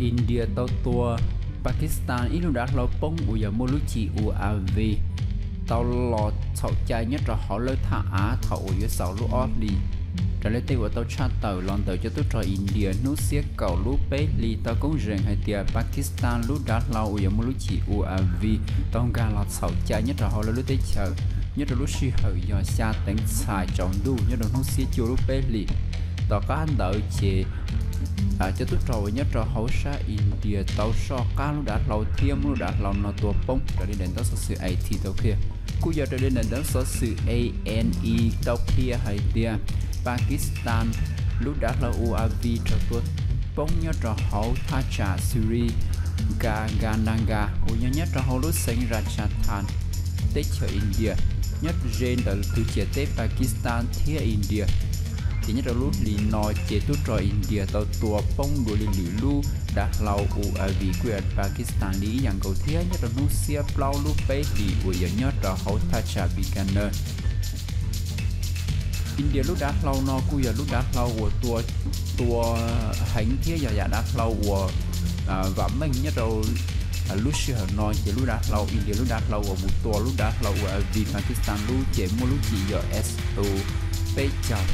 India tau tua Pakistan ib lub dav hlau poob uas yog muaj lub cim UAV tau los txhaum cai nyob rau hauv lawv thaj av thaum uas yuav xaus lub ob hlis. Raws li tej uas tau tshaj tawm los ntawm cov tub rog India hnub xiab kaum lub peb hlis tau koob zeem hais tias Pakistan lub dav hlau uas yog muaj lub cim UAV tau nkag los txhaum cai nyob rau hauv lawv lub teb chaws nyob rau lub sij hawm yog xya teev txhais tsaus ntuj nyob rau hnub xiab cuaj lub peb hlis. Tom qab ntawd ces cov tub rog uas nyob rau hauv sab India tau soj qab lub dav hlau thiab muab lub dav hlau no tua poob raws li daim ntawv xov xwm A T tau qhia. Kuj yog raws li daim ntawv xov xwm A N E tau qhia hais tias Pakistan lub dav hlau UAV raug tua poob nyob rau hauv thaj tsam Sri Gagananga uas yog nyob rau hauv lub xeev Rajasthan teb chaws India, nyob ze ntawm tus ciam teb Pakistan thiab India. Ces nyob rau lub hlis no ces tub rog India tau tua poob dua li lwm lub dav hlau UAV kuj yog Pakistan li ib yam nkaus thiab nyob rau hnub xiab plaub lub peb hlis uas yog nyob rau hauv thaj tsam Bikaner. India lub dav hlau no kuj yog lub dav hlau uas tua tua heev thiab yog yam dav hlau uas vam meej nyob rau lub sij hawm no ces lub dav hlau India lub dav hlau uas mus tua lub dav hlau UAV Pakistan lub ces muaj lub cim yog S U peb caug.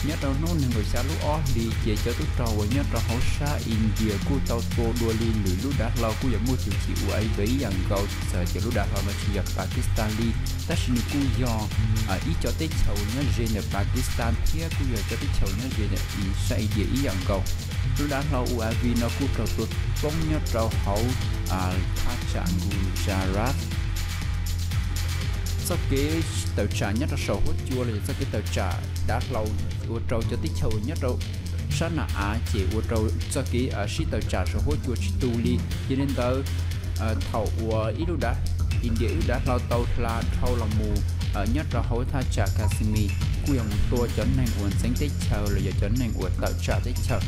Nyob rau hnub nees nkaum xya lub ob hlis ces cov tub rog uas nyob rau hauv sab India kuj tau tua dua li lwm lub dav hlau kuj yog muaj tus cim UAV ib yam nkaus, txawm hais tias lub dav hlau no tsis yog Pakistan li, tab sis nws kuj yog ib cov teb chaws uas nyob ze ntawm Pakistan thiab kuj yog cov teb chaws uas nyob ze ntawm sab India ib yam nkaus. Lub dav hlau UAV no kuj raug tua poob nyob rau hauv thaj tsam Gujarat. Txoj kev tawm tsam nyob rau saum huab cua los yog txoj kev tawm tsam dav hlau ua rau cov teb chaws uas nyob rau sab nam av ces ua rau txoj kev sib tawm tsam saum huab cua tsis tu li. Yog li ntawd, thaum uas ib lub dav, India ib lub dav hlau tau hla dhau los mus nyob rau hauv thaj tsam Kashmir kuj yog mus tua cov neeg uas ntxeev teb chaws los yog cov neeg uas tawm tsam teb chaws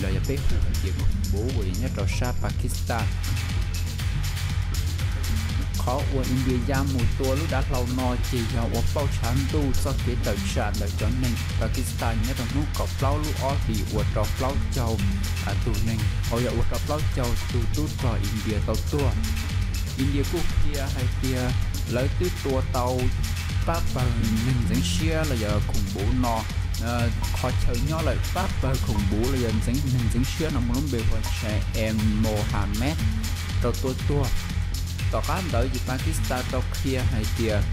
los yog peb hu hais tias khum npuv uas yog nyob rau sab Pakistan. Qhov uas India ya mus tua lub dav hlau no ces yog ua pauj tshav ntuj txoj kev tawm tsam ntawm cov neeg Pakistan nyob rau hnub kaum plaub lub ob hlis ua rau plaub caug tus neeg, yog ua rau plaub caug tus tub rog India tau tuag. India kuj qhia hais tias lawv twb tua tau pab pawg neeg ntxeev siab los yog khum npuv no, qhov chaw nyob lawm pab pawg khum npuv los yog neeg ntxeev siab no muaj lub npe hu ua Jaish-e-Mohammed raug tua tuag. Tom qab ntawd ces Pakistan tau qhia hais tias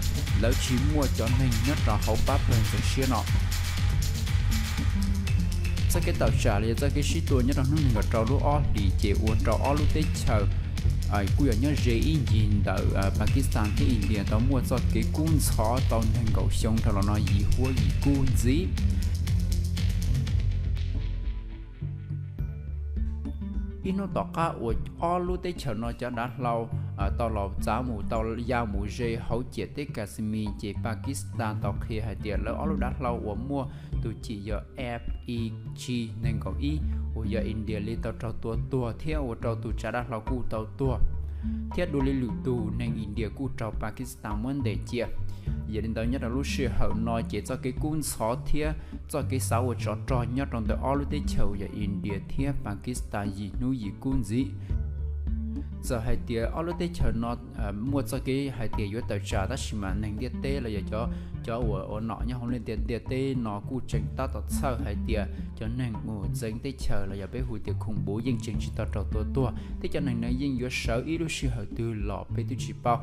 lawv tsis muaj cov neeg nyob rau hauv pab pawg ntxeev siab no. Txoj kev tawm tsam los yog txoj kev sib tua nyob rau hnub nees nkaum rau lub ob hlis ces ua rau ob lub teb chaws kuj yog nyob ze ib ncig ntawm Pakistan thiab India tau muaj txoj kev kub ntxhov tau nees nkaum xyoo dhau los no yim huab yim kub ntxiv. Ib hnub tom qab uas ob lub teb chaws no cov dav hlau tau los txav mus tau ya mus ze hauv ciam teb Kashmir ces Pakistan tau qhia hais tias lawv ob lub dav hlau uas muaj tus cim yog F E G nees nkaum ib uas yog India li tau raug tua tuag thiab ua rau tus tsav dav hlau kuj tau tuag, thiab dua li lwm tus neeg India kuj raug Pakistan muab ntes cia. Yog li ntawd nyob rau lub sij hawm no ces txoj kev kub ntxhov thiab txoj kev xav ua tsov rog nyob rau ntawm ob lub teb chaws yog India thiab Pakistan yim hnub yim kub ntxiv. Txawm hais tias ob lub teb chaws no muaj txoj kev hais tias yuav tawm tsam tab sis mas neeg ntiaj teb los yog cov uas ua nom nyob hauv lub ntiaj teb no kuj tseem tab tom txhawj hais tias cov neeg mus ntxeev teb chaws los yog peb hu tias khum npuv yeej tseem tsis tau raug tua tuag thiab cov neeg no yeej yuav sawv ib lub sij hawm twg los peb twb tsis paub.